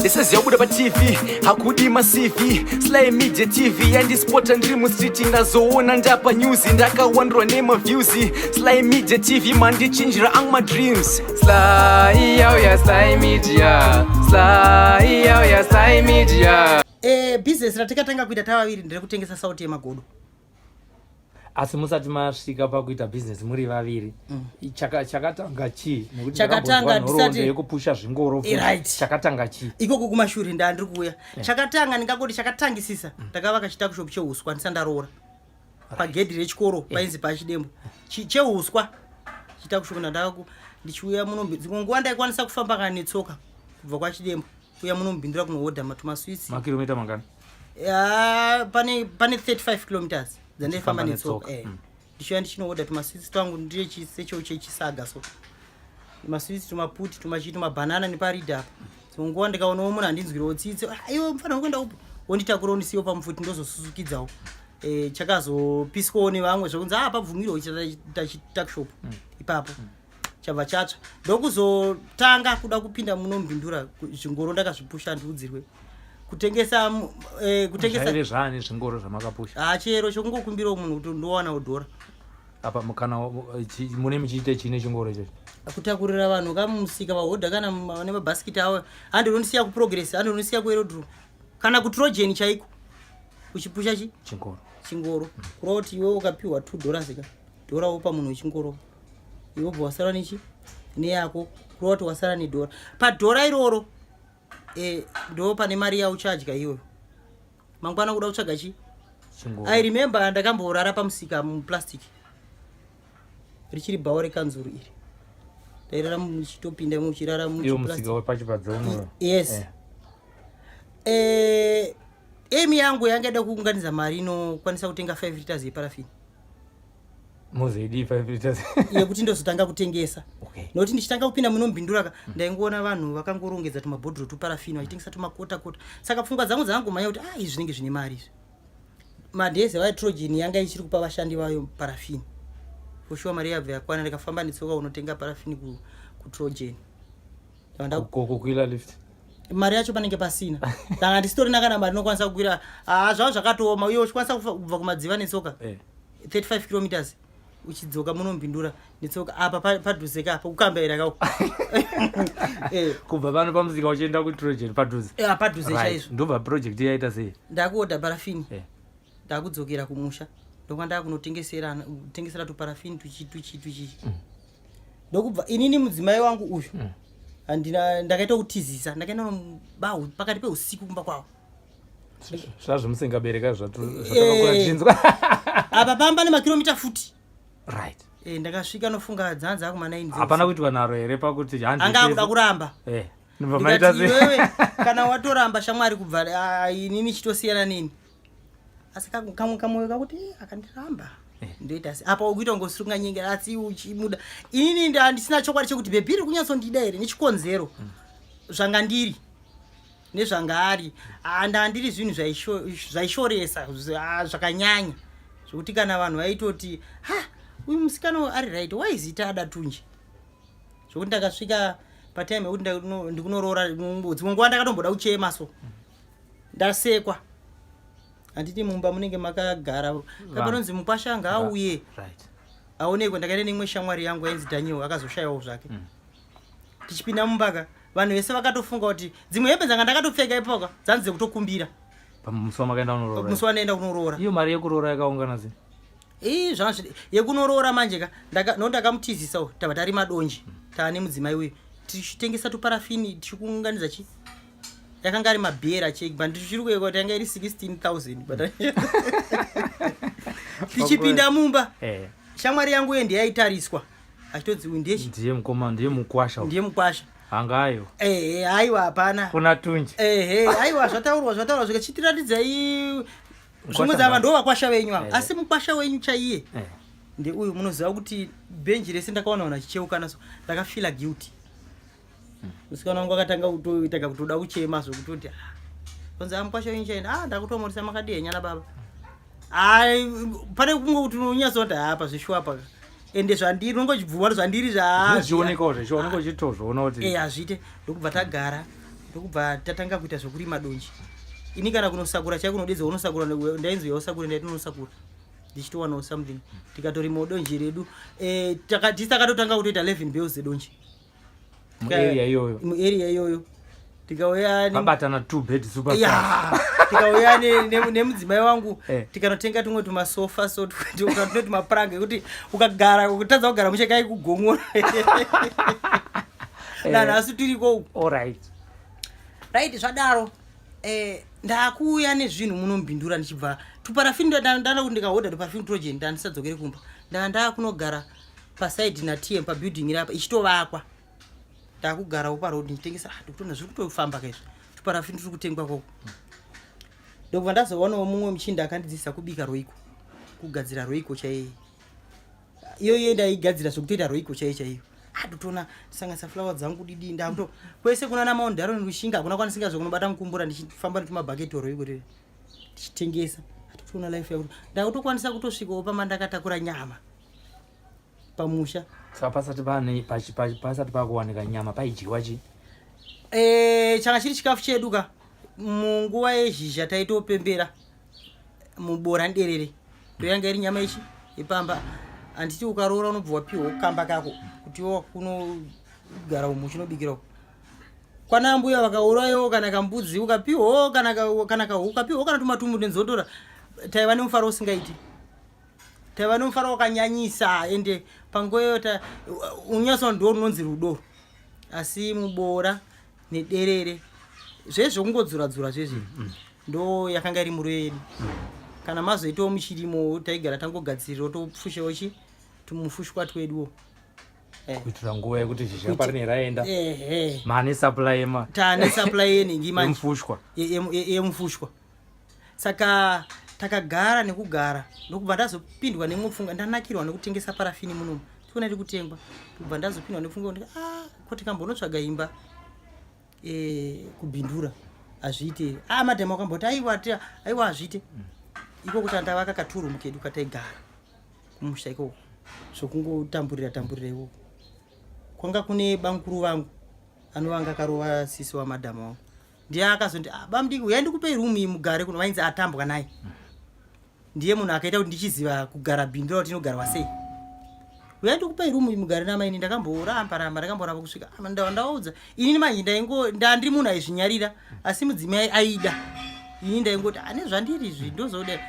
Ndisiziva kubuda paTV hakudi maCV. Sly Media TV yandispota ndiri mustreet, ndazoona ndapa news, ndakawandurwa nemaviews. Sly Media TV mandichinjira angu madreams. Sly yauya, Sly Media, Sly yauya, Sly Media. Business ratikatanga kuita tavaviri nderekutengesa sauti yemagodo. Asi musati masvika pakuita bhizinesi muri vaviri, chakatanga chii? Nekuti Chakatanga ndakambonzwa nhoroondo yekupusha zvingoro futi. Chakatanga chii? Ikoko kumashure ndandiri kuuya. Chakatanga, ndingangoti chakatangisisa, ndakavaka chituckshop cheuswa ndisati ndaroora, pagedhi rechikoro painzi paChidembo. Cheuswa chituckshop. Ndandakaku ndichiuya muno, dzimwe nguva ndaikwanisa kufamba kana netsoka kubva kwaChidembo kuuya muno muBindura kunohodha tumaswitsi. Makiromita mangani? Ya, pane 35 kilometers dzandaifamba Uchifamba netsoka. netsoka. Ndichiuya ndichinohodha tumaswitsi twangu, ndire chisecho chechisaga, so maswitsi, tumaputi, tumachii, tumabhanana neparidha apa. Dzimwe nguva ndikaonawo munhu handinzwirawo tsitsi: "Ah, iwe mufanira kuenda upo," wonditakura wondisiyawo pamufuti, ndozosusukidzawo. Chakazopiswawo nevamwe zvokunzi a pabvumirwa kuita chituckshop ipapo. Chabva chatsva, ndokuzotanga kuda kupinda munombindura. Zvingoro ndakazvipusha, ndiudzirwe kutengesa kutengesa. Zvaive zvaani zvingoro zvamakapusha? Ah, chero chokungokumbirawo munhu kuti ndowanawo dhora. Apa kana mune muchiite chine chingoro ichocho? Kutakurira vanhu kamusika vahodha kana vane mabhasikiti avo, handinondisiya kuProgress, handinondisiya kuAerodrome kana kuTrojan chaiko, uchipusha chi Chingoro. Chingoro. Kureva kuti iwe ukapiwa $2 ka, dhora wopa munhu wechingoro, iwe ubva wasara nechi neyako. Kureva kuti wasara nedhora. Padhora iroro ndo pane mari yauchadya iyoyo mangwana kuda kutsvaga chi Chingoro. I remember ndakamborara pamusika muplastic, richiri bhawa rekanzuru iri. Ndairara muchitopinda muchirara Iwo muchiplastic. musika wepachipadza uno? Yes. Aim yangu yanga ida kuunganidza mari inokwanisa kutenga 5 liters yeparafini. Muzoidii 5 liters? Yekuti ndozotanga kutengesa. Nokuti ndichitanga kupinda munombindura ka, ndaingoona vanhu vakangorongedza tumabhodhoro tuparafini vachitengesa tumakota kota. Saka pfungwa dzangu dzangomhanya kuti ah, izvi zvinenge zvine mari izvi. Madhezi vaTrojan yanga ichiri kupa vashandi vayo parafini. For sure mari yabva yakwana, ndikafamba netsoka unotenga parafini kuTrojan. Kukwira lift? Mari yacho panenge pasina, ndanga ndisitorina kana mari inokwanisa kukwira. Haa, zvavo zvakatooma. Uye uchikwanisa kubva kumadziva netsoka 35 kilometers, uchidzoka munombindura netsoka apa padhuze ka, pakukambaira kako. Kubva pano pamusika uchienda kuTrojan padhuze? Eh, padhuze. Chaizvo. Ndobva project yaita sei? Ndakuodha parafini. Ndakudzokera kumusha, ndokwa kunotengesera tengesera tuparafini tuchi tuchi tuchi. Ndokubva inini mudzimai wangu uyu handina, ndakaita kutizisa, ndakaenda noba pakati peusiku kumba kwavo. Zvazvomusingabereka zvatakakura tichinzwa. Apa pamba nemakiromita futi. Ndakasvika nofunga dzanza akuma 9. Hapana kuitwa nharo here pakuti handi? Anga akuda kuramba. Ndobva maita Ndikati, sei? "Iwewe kana watoramba shamwari, kubva inini chitosiyana neni." Asi kamwe kamwoyo kakuti, "Eh, akandiramba ndoita se apa ukuita kunge usiri kunganyengera asi uchimuda." Inini handisina chokwadi chekuti baby iri kunyatsondida here, nechikonzero zvanga ndiri nezvanga ari. Ah, ndandiri zvinhu zvaishoresa zvakanyanya zvokuti kana vanhu vaitoti, "Ha, uyu musikana uyu ari right, waizita ada tunje." Zvokuti ndakasvika patime yekuti ndikunoroora, dzimwe nguva ndakatomboda kuchema, so ndasekwa. Handiti mumba munenge makagara kapanonzi mukwasha ngaauye aonekwe. Ndakaenda neimwe shamwari yangu yainzi Daniel, akazoshayiwawo zvake. Tichipinda mumbaka, vanhu vese vakatofunga kuti dzimwe hembe dzanga ndakatopfeka ipoka dzanzi dzekutokumbira. Pamusi wamakaenda kunoroora? Musi wandaenda kunoroora. Iyo mari yekuroora yakaungana sei? Ii, zvanga yekunoroora manje ka, no ndakamutizisawo, tabva tari madonje taane mudzimai uyu, tichitengesa tuparafini, tichikuunganidza chi yakanga ari mabhera cheki, but ndichiri kuyeka kuti yanga iri 16,000. But tichipinda mumba, shamwari yangu iyo ndiyaitariswa achitodzi, "Uyu ndiye chi?" Ndiye mukoma, ndiye mukwasha uyu. Ndiye mukwasha. Hangayo. Ehe, aiwa, hapana. Kuna tunji. Ehe, aiwa, zvataurwa zvikachitiratidzai zvimwe dzava ndo vakwasha venyu ava. Asi mukwasha wenyu chaiye ndeuyu. Munoziva kuti bhenji rese ndakaona vanhu vachicheukana, so ndakafeela guilty. Musikana wangu akatanga kutoita kutoda kuchema, zvokutoti, "Ah, konzi amukwasha wenyu chaina." Ah, ndakutomorisa, "Makadii henyana baba?" Ai, pane kunge kuti unonyatsoti hapa zveshuwa paka, ende zvandiri unongochibvuma kuti zvandiri Zvichionekawo, zvichioneka, uchitozviona kuti Hazviite. Ndokubva tagara. Ndokubva tatanga kuita zvekurima donje. Ini kana kunosakura chaiko unodedza unosakura, ndainzi yausakura, ndaiti unosakura ndichitowanawo something. Tikatorimawo donje redu. Tisi takatotanga kutoita 11 bales dzedonje. Muarea iyoyo. Muarea iyoyo. Tikauya Pabatana two bed superstar. Ya, tikauya nemudzimai wangu. Tikanotenga tumwe tumasofa, so tune tumapuranga ekuti ukagara ukatadza kugara mushe kai kugongora. Nanhasi tiriko uku. All right. Right, zvadaro ndakuuya nezvinhu munombindura ndichibva tuparafini. Ndada kuti ndikahodha tuparafini trogen, ndandisadzokere kumba. Ndaa ndakunogara pasaidi naTM pabuilding iri apa ichitovakwa. Ndakugarawo paroad ndichitengesa. Ah, ndikutoona zviri kutofamba kaizvi, tuparafini turi kutengwa koko. Ndokubva ndazowanawo mumwe muchinda akandidzidzisa kubika Royco, kugadzira Royco chaiye. Iyoyo ndaigadzira zvekutoita Royco chaiyo chaiyo. Ah, ndotoona sanganisa flour dzangu didi, ndakuto kwese kuna naMount Darwin, Rushinga, hakuna kwandisingazve kunobata mukumbura ndichifamba netumabhaketi oRoyco rere ndichitengesa. Atotoona life yakuti ndakutokwanisa kutosvikawo pamba ndakatakura nyama pamusha. Saka pasati pane pasati pakuwanika nyama, paidyiwa chi? Changa chiri chikafu chedu ka munguva yezhizha, taitopembera mubora nderere, ndoyanga iri nyama ichi ipamba. Handiti ukaroora unobva wapiwa kamba kako kuti iwo kunogara umu uchinobikira uku kwana mbuya vakaurayawo kana kambudzi ukapiwawo kana kahuku ukapiwawo kana tumatumbu nenzondora. Taiva nemufaro usingaiti, taiva nemufaro wakanyanyisa. Ende panguva iyoyo unyatso ndo runonzi rudo. Asi mubora nederere zvezvokungodzura-dzura zvezvi ndo yakanga iri muro yedu. Kana mazoitawo muchirimo, taigara tangogadzirirawo, topfushawo chi tumufushwa tweduwo. Kuitira nguva yekuti zhizha parine raenda, Ehe. mane supply yema Tane supply yenhingi manje. Yemufushwa. Yemufushwa. Saka takagara nekugara, ndokubva ndazopindwa nemwe pfungwa. Ndanakirwa nekutengesa parafini munomu, tiona iri kutengwa. Ndokubva ndazopindwa nepfungwa ndika, ah, ko tikambonotsvaga imba kuBindura hazviite? Ah, madhamu akamboti aiwa, aiwa, hazviite iko kuti andavaka katurumu kedu kataigara kumusha ikoko, zvokungotamburira tamburira ikoko. Kwanga kune bamukuru vangu anovanga akarova sisi wamadhamu wangu, ndiye akazonti, "Ah, bamudiki, uyai ndikupei rumu iyi mugare kuno." Vainzi atambwa naye. Ndiye munhu akaita kuti ndichiziva kugara Bindura kuti inogarwa sei. "Uyai ndikupei rumu iyi mugare namaini." Ndakamboramba ramba, ndakamboramba kusvika ah, ndawaudza inini manje ndaingo ndandiri munhu aizvinyarira, asi mudzimai aida. Ini ndaingoti ane zvandiri izvi ndozoda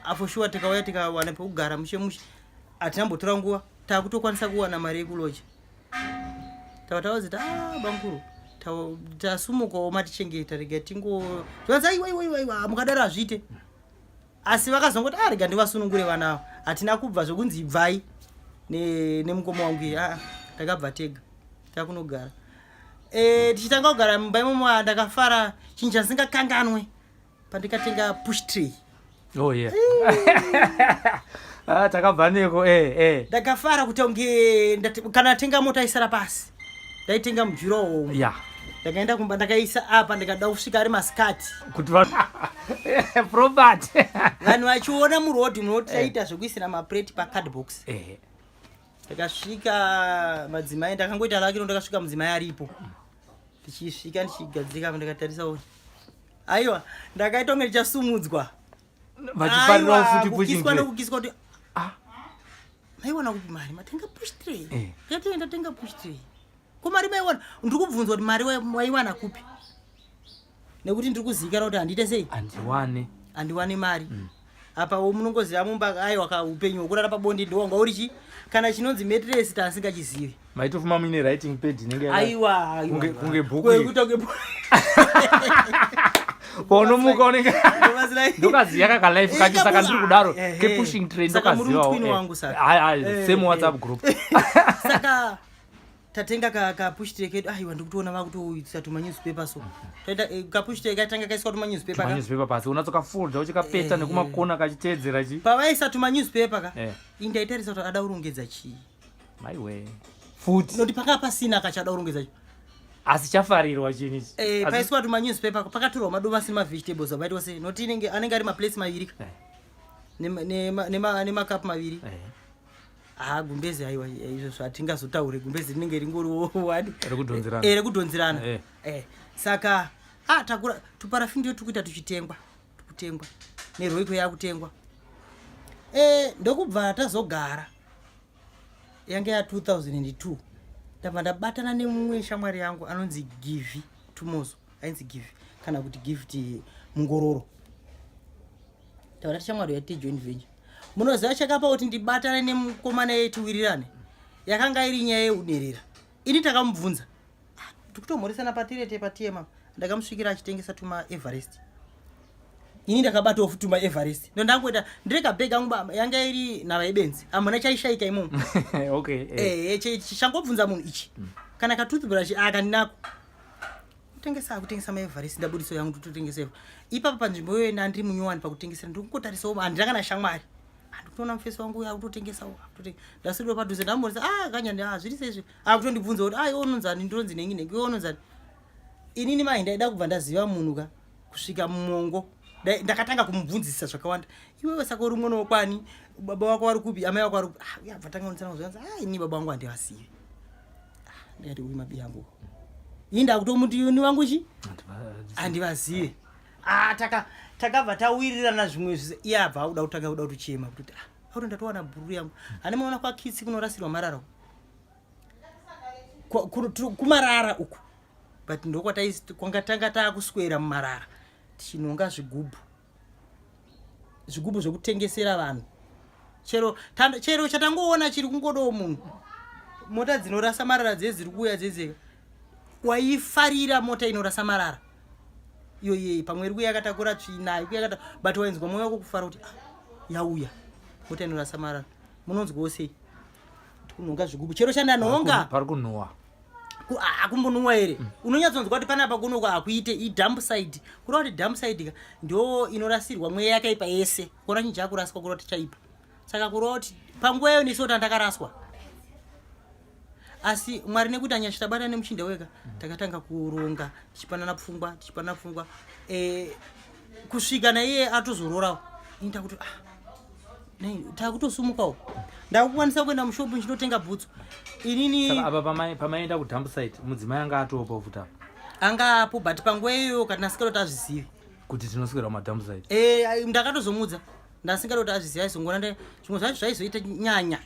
afo shuwa. Tikauya tikawana pekugara mushe mushe, hatinambotora nguva taakutokwanisa kuwana mari yekuloja. Tava tavazi, "Ah, bamukuru, tasumukawo, matichengeta, rega tingo." Tivanzi, "Aiwa, iwa, iwa, iwa, mukadaro hazviite." Asi vakazongoti, "Ah, rega ndivasunungure vana ava." Hatina kubva zvokunzi ibvai nemukoma wangu iye. Aa, takabva tega takunogara. Tichitanga kugara mumba imomo, ah, ndakafara. Chinhu chandisingakanganwe pandikatenga push tray. Oh yeah, ah, takabva neko Ndakafara kuti unge kana tenga mota isara pasi, ndaitenga mujurawo. Ndakaenda kumba, ndakaisa apa, ndikada kusvika ari masikati. Kuti va property. Vanhu vachiona murodhi munoti taita zvekuisira mapureti pacardbox. Ndakasvika madzimai, ndakangoita lakiro, ndakasvika mudzimai aripo. Ndichisvika ndichigadzika apa, ndikatarisa uyu, aiwa, ndakaita kunge ndichasumudzwa. Vachifarirawo Aiwa, futi pushing kukiswa tray. Nekukiswa kuti, "Ah, maiwana kupi mari matenga push tray?" Ndati, "Ndatenga push tray." "Ko mari maiwana?" Ndiri kubvunzwa kuti mari waiwana kupi, nekuti ndiri kuzivikanwa kuti handiite sei? Handiwane. Handiwane mari. Apa wo munongoziva mumba, aiwa ka, upenyu hwekurara pabonde ndowanga uri chi kana chinonzi mattress tasingachizivi. Maitofuma muine writing pad inenge Aiwa, aiwa. Kunge bhuku. Kwekuita kunge Paunomuka unenge ndokaziya kakalife kacho, saka ndiri kudaro Ehe. kepushing tray. Saka muri Ndokazivawo. mutwini wangu saka. Same WhatsApp group. Saka tatenga ka push tray kedu. Aiwa, ndikutoona vakutoisa tumanewspaper, so taita kapush tray katanga kaiswa tumanewspaper ka. Manewspaper pasi, unatsokafolda uchikapeta nekumakona kachiteedzera chi. Pavaisa tumanewspaper ka, indaitarisa kuti ada kurongedza chii. Maiwe, futi. Noti panga pasina kachada kurongedza chi. Asi chafarirwa chinhu ichi. Paiswa tumanewspaper, pakatorwa madomasi nemavegetables, abaitwa sei, noti inenge anenge ari maplates maviri ka. Nemakapu maviri. Ha, gumbezi, aiwa, izvo zvatingazotaure, gumbezi rinenge ringori wani. Rekudhonzerana. Rekudhonzerana. Saka Ah, takura tuparafini ndiyo tiri kuita tuchitengwa, tukutengwa neroiko yakutengwa. Eh, ndokubva tazogara. Yange ya 2002. Ndabva ndabatana nemumwe shamwari yangu anonzi Givi Tumozo, ainzi Givi kana kuti Gift Mungororo. Taura shamwari yati joint venture. Munoziva chakapa kuti ndibatane nemukomana yetiwirirane? Yakanga iri nyaya yeuderera. Ini takamubvunza. Ah, tikutomhoresana patirete patm apa. Ndakamusvikira achitengesa tuma Everest. Ini ndakabatawo futi tuma Everest. Ndo ndangoita ndiri kabhegi angu baba yanga iri nhava yebenzi. Hamuna chaishaika imomo. Okay. Eh. Eh, changobvunza munhu ichi. Kana ka toothbrush aka ndinako. Kutengesa kutengesa ma Everest ndabudiso yangu tototengesa. Ipapa panzvimbo iyoyo ndandiri munyowani pakutengesera ndikungotarisawo handina kana shamwari. Andikutoona mufesi wangu uya akutotengesawo akutotenga. Ndaswedera padhuze ndamborisa ah kanyani ah zviri sei izvi. Akutondibvunza kuti ah iwe unonzani ndinonzi nengi nengi iwe unonzani. Inini mai ndaida kubva ndaziva munhu ka kusvika mumongo. Ndakatanga kumubvunzisa zvakawanda. Iwewe saka uri mwana wekwani? Baba wako vari kupi? Amai wako vari kupi? Ah uya abva tanga kunditsanangura zvikanzi ah ini baba vangu handivazivi. Ah ndikati uyu mabi yangu. Ini ndakutomuti ini wangu chi? Handivazive. Ah takabva tawirirana zvimwe zvise. Iye abva akuda kutanga kuda kutochema kuti ah auto ndatowana bhuru yangu. Hani maona kwakitsi kunorasirwa marara uku. Kumarara uku. But ndokwataisi kwanga tanga taakuswera mumarara tichinonga zvigubhu. Zvigubhu zvekutengesera vanhu. Chero chero chatangoona chiri kungodawo munhu. Mota dzinorasa marara dzedzi dziri kuuya dzedzeka. Waifarira mota inorasa marara. Iyo iye pamwe iri kuuya yakatakura tsvina, iri kuuya but wainzwa mwoyo wako kufara kuti ah, yauya mota inorasa marara. Munonzwawo sei? Kunhonga zvigubhu. Chero chandanhonga. Pari kunhuwa. Akumbonhuwa here? Unonyatsonzwa kuti panapa kuno hakuite i dump site. Kureva kuti dump site ka ndo inorasirwa mweya yakaipa yese. Kuona chinhu chakuraswa kureva kuti chaipa. Saka kureva kuti panguva iyo nesu tandakaraswa. Asi Mwari nekuti anyasha tabata nemuchinda wega takatanga kuronga tichipanana pfungwa tichipanana pfungwa kusvika naiye atozororawo. Ini ndakuti ah nei takutosumukawo. Ndakukwanisa kuenda mushopu ndichinotenga bhutsu. Inini Saka apa pamaenda ku dump site mudzimai anga atopa futi apa. Anga apo but panguva iyoyo kana ndasingada kuti azvizive. Kuti tinoswera kuma dump site. Ndakatozomudza. Ndasingada kuti azvizive aizongona zvimwe zvacho zvaizoita nyanya.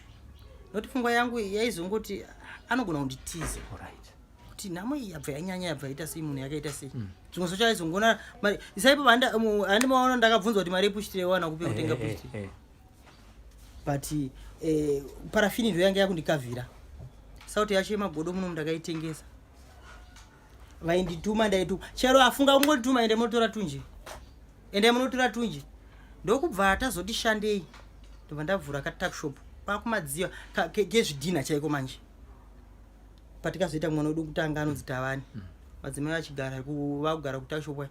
Nokuti pfungwa yangu yaizongoti anogona kunditiza. Alright. Kuti nhamo iyi yabva yanyanya yabva yaita sei munhu yakaita sei. Zvimwe zvacho aizongona mari isaipo handimaona ndakabvunzwa kuti mari yepushitire wana kupi kutenga pushitire. But parafini ndo yanga yakundikavhira. Sauti yacho yemagodo muno ndakaitengesa. Vaindituma ndaituma. Chero afunga kungondituma ende munotora tunje. Ende munotora tunje. Ndokubva tazoti shandei. Ndobva ndavhura ka tuck shop pakumadziva kezvidhina chaiko manje. Patikazoita mwana wedu kutanga anonzi Tavani. Madzimai vachigara vakugara ku tuck shop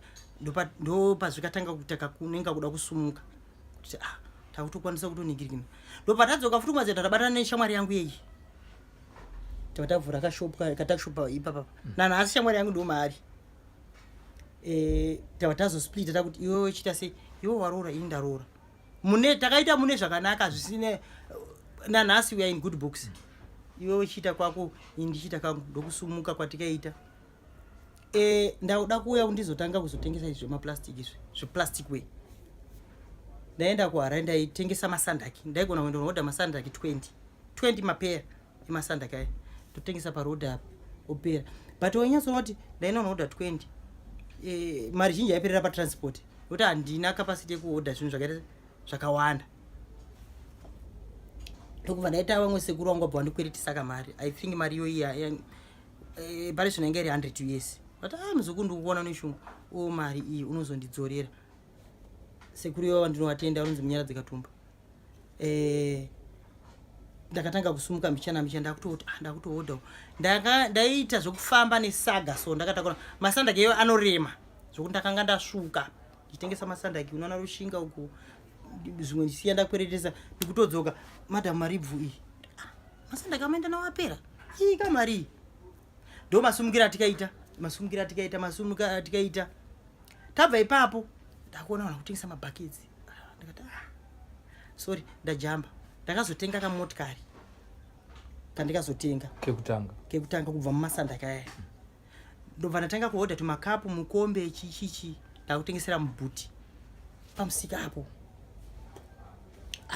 ndo pazvikatanga kuita kakunenga kuda kusumuka. Kuti ah takutokwanisa kutonigirikina. Ndopatadzoka futi kumadziva tatabatana neshamwari yangu yeyi. Tava tavhura ka shop ka tuck shop ipapa. Nanhasi shamwari yangu ndo maari. Tava tazosplit takuti iwewe uchiita sei? Iwe waroora ini ndaroora. Mune takaita mune zvakanaka zvisine nanhasi we are in good books. Iwe uchiita kwako ini ndichiita kangu ndokusumuka kwatikaita. Ndauda kuuya ndizotanga kuzotengesa izvi zvemaplastic izvi, zveplastic way. Ndaenda kuHarare ndaitengesa masandaki. Ndaigona kuenda kunoorder masandaki 20. 20 mapeya emasandaki aya. Totengesa paroad apa opera. But wainyatsoona kuti ndaenda kunoorder 20. Mari zhinji yaiperera patransport. Nokuti handina capacity yekuorder zvinhu zvakaita zvakawanda. Ndokubva ndaita vamwe sekuru vangu vabva vandikweretesa kamari. I think mari iyoyi pari zvino inge iri 100 US. But muzukuru ndikukuona neshungu. O mari iyi unozondidzorera. Sekuru ivo vandinovatenda vanonzi Munyaradzi Katumba. Ndakatanga kusumuka mbichana mbichana ndakutooti ndakutoodhawo. Ndaiita zvekufamba nesaga so ndakatakura masandaki iwayo anorema zvokuti ndakanga ndasvuka ndichitengesa masandaki unoona rushinga uku zvimwe ndisiya ndakweretesa ndikutodzoka madam maribvu iyi. Masandaki amaenda nawo apera. Ii kamari iyi. Ndo masumukira atikaita, masumukira atikaita, masumukira atikaita. Tabva ipapo ndakuona vanhu kutengesa mabhaketsi. Ndikati sorry ndajamba. Ndakazotenga kamotikari. Kandikazotenga. Kekutanga. Kekutanga kubva mumasandaka aya. Ndobva ndatanga kuhodha tumakapu, mukombe, chichichi, ndakutengesera mubhuti pamusika apo.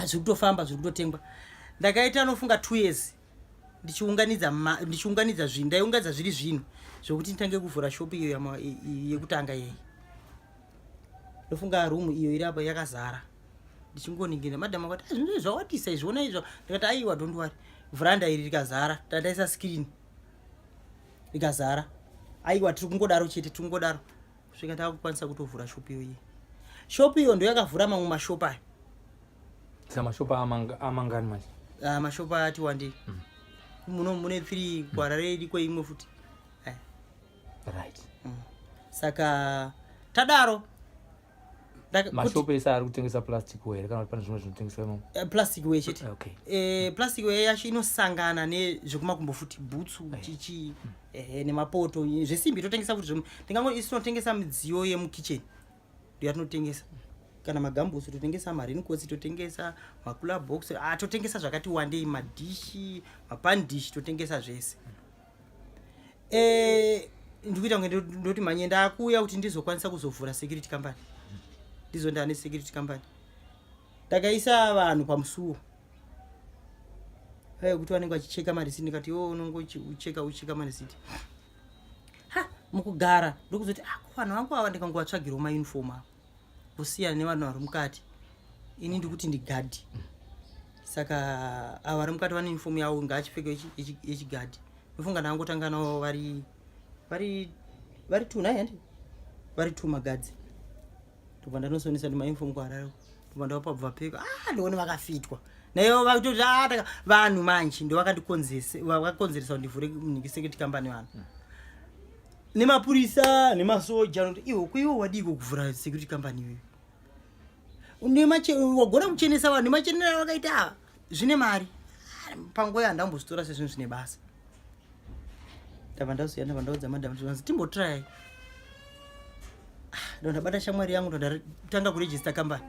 Zviri kutofamba, zviri kutotengwa. Ndakaita anofunga 2 years ndichiunganidza ndichiunganidza zvinhu. Ndaiunganidza zviri zvinhu zvokuti nditange kuvhura shopu iyo yekutanga iyei. Ndofunga rumu iyo iri apo yakazara. Ndichingoningira, madam akati, "Ah, zvinhu zvawatisa izvi, ona izvo." Ndikati, "Aiwa, don't worry." Vhuranda iri rikazara, tataisa screen, rikazara. Aiwa, tiri kungodaro chete, tiri kungodaro kusvika takukwanisa kutovhura shopu iyoyi. Shopu iyo ndo yakavhura mamwe mashopu ayo. Saka mashopu amangani manje? Ah, mashopu ati wandei. Muno mune 3, kuHarare iriko imwe futi. Saka tadaro. Mashopu ese ari kutengesa plastic ware kana kuti pane zvimwe zvinotengeswa imomo? Plastic ware chete. Plastic ware yacho inosangana nezvekumakumbo futi, bhutsu, chichi, nemapoto, zvesimbi totengesa futi. Ndingango isu tinotengesa midziyo yemukitchen, ndo yatinotengesa, kana magumboots totengesa, maraincoats totengesa, macooler box, ah, totengesa zvakati wandei, madhishi, mapandish, totengesa zvese. Ndikuita kunge ndoti manye ndakuuya kuti ndizokwanisa kuzovhura security company. Ndizo ndane security company. Ndakaisa vanhu pamusuwo kuti vanenge vachicheka marisiti. Ndikati, "Iwe unongocheka, ucheka marisiti." Ha, mukugara ndokuzoti, "Ah, ko vanhu vangu ava ndikangovatsvagirawo mauniform avo, kusiyana nevanhu vari mukati. Ini ndikuti ndigadhi, saka ava vari mukati vane uniform yavo, ngaachipfeke yechigadhi." Ndofunga ndangotanga navo vari two, nai handi vari two magadzi. Ndobva ndanosonesa ndimauniform kuHarare, ndobva ndavapa, bva pfeka. Ah, ndione vakafitwa naivo vakutoti, "Ah, vanhu manje ndo vakakonzeresa kuti ndivhure nhingi security company." Vanhu nemapurisa nemasoja anoti, "Iwe, kuiwe wadiko kuvhura security company iyoyo? Wagona kuchenesa vanhu nemachenero avakaita ava, zvine mari." Ah, panguva iyo handambozvitora sezvinhu zvine basa. Ndabva ndazoya, ndabva ndaudza madam, zvanzi, "Timbotry." Ndo ndabata shamwari yangu, ndo ndatanga kuregister company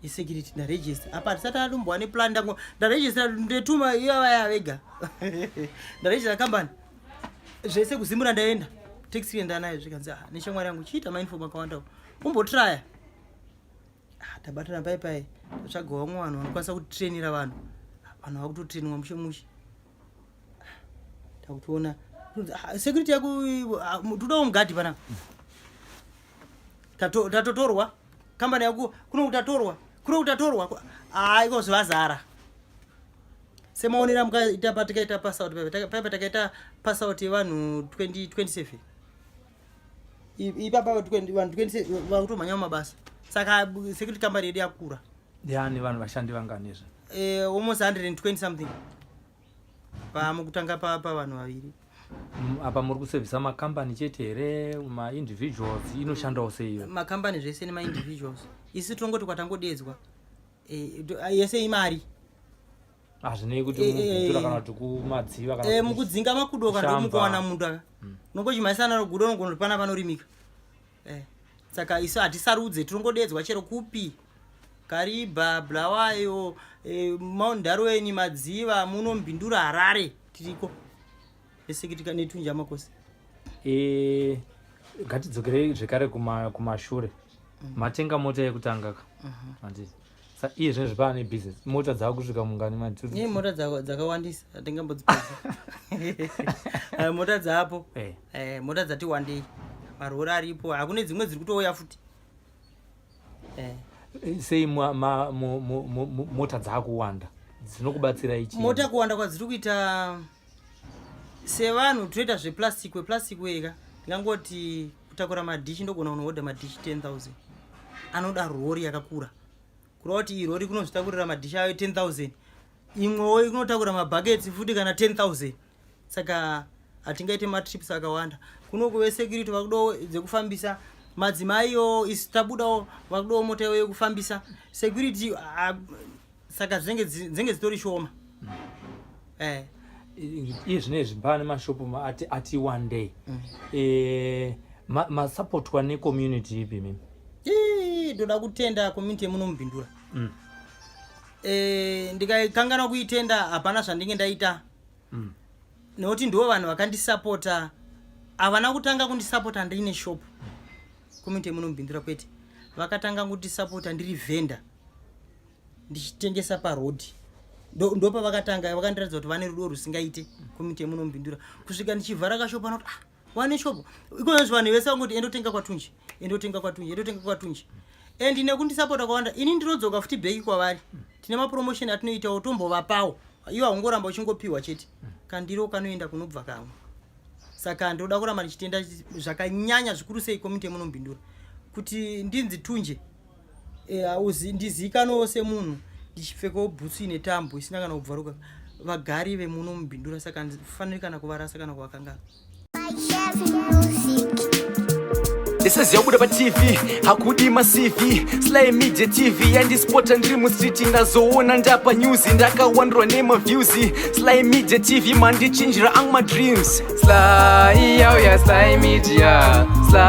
yesecurity. Ndaregister apa tisati atombowa neplan. Ndango ndaregister, ndetuma iyavaya vega. Ndaregister company, zvese kuZimura ndaenda, taxi ndanayo. Zvikanzi, "Ah, neshamwari yangu, chiita mauniform akawanda, umbotraya." Ah, tabatana pai pai, tatsvaga vamwe vanhu vanokwanisa kutitrainira vanhu. Vanhu vakutotrainwa mushe mushe. Ah, takutoona, ah, security yako, ah, todawo mugadhi panapa. Tatotorwa kambani yako kuno, kutatorwa kuno, kutatorwa. Iko zvazara semaonero amukaita patikaita passout paipa. Takaita passout yevanhu 2027 ipapa, vanhu 27 vakutomhanya mumabasa. Saka security company yedu yakura. Yani vanhu vashandi vangani izvi? Almost 120 something pamukutanga pavanhu vaviri. Apa muri kusevhisa makambani chete here, maindividuals? Inoshandawo sei? Makambani zvese nemaindividuals. Isu tinongoti kwatangodedzwa, yese imari. Hazvinei kuti muBindura kana kuti kuMadziva kana Mukudzinga makudo kana Kushamba. mukuwana munhu aka unongochimhaisana nogudo, unogona kuti pana panorimika. Saka isu hatisarudze, tinongodedzwa chero kupi, Kariba, Bulawayo, Mount Darwin, Madziva, muno Mbindura, Harare, tiriko esekitika netunja makosi. Ngatidzokerei zvekare kumashure. Matenga mota yekutanga ka, handiti? Sa iye zvinezvi paane business, mota dzakusvika mungani mati? Ne mota dzakawandisa, hatingambodzipedza. Mota dzapo. Mota dzati wandei, marori aripo, hakune dzimwe dziri kutouya futi. Sei mota dzakuwanda? Dzinokubatsirai chii? Mota kuwanda kwadziri kuita, sevanhu tinoita zveplastic, weplastic wega, ndingangoti kutakura madhishi, ndogona kunohodha madhishi 10,000, anoda rori yakakura. Kureva kuti iyi rori kunozvitakurira madhishi ayo 10,000, imwewo inotakura mabhaketsi futi kana 10,000. Saka hatingaite matrips akawanda. Kuno kuve security vakudawo dzekufambisa, madzimaiwo isu tabudawo vakudawo mota iwo yekufambisa security. Ah, saka dzinenge dzitori shoma. Iye zvinezvi pane mashopu ati one day. Masapotwa necommunity ipi mimi? Ii, ndoda kutenda community yemuno muBindura. Ndikaikanganwa kuitenda, hapana zvandinge ndaita, nekuti ndivo vanhu vakandisapota. Havana kutanga kundisapota ndine shop, community yemunoMbindura, kwete. Vakatanga kundisapota ndiri vendor, ndichitengesa parodhi. Ndopavakatanga vakandiratidza kuti vane rudo rusingaite, community yemunoMbindura, kusvika ndichivhara kashopo. Anoti, "Ah, wane shopo ikonozvi." Vanhu vese vangoti, "Endotenga kwaTunji, endotenga kwaTunji, endotenga kwaTunji." And nekundisapota kwawanda, ini ndinodzoka futi back kwavari. Tine mapromotion atinoitawo, tombovapawo. Iwo haungoramba uchingopiwa chete, kandiro kanoenda kunobva kamwe. Saka ndoda kuramba ndichitenda zvakanyanya zvikuru sei community yemunoMbindura kuti ndinzi Tunje, ndizikanwawo semunhu ndichipfekawo bhutsu ine tambo isina kana kubvaruka, vagari vemuno muBindura. Saka handifaniri kana kuvarasa kana kuvakangana. Music. Ndisaziva paTV hakudi maCV. Sly Media TV yandispota ndiri mustreet, ndazoona ndapa news, ndakawandwa nemaviews. Sly Media TV mandichinjira ang madreams. Sly, yo, yeah, Sly Media. Sly.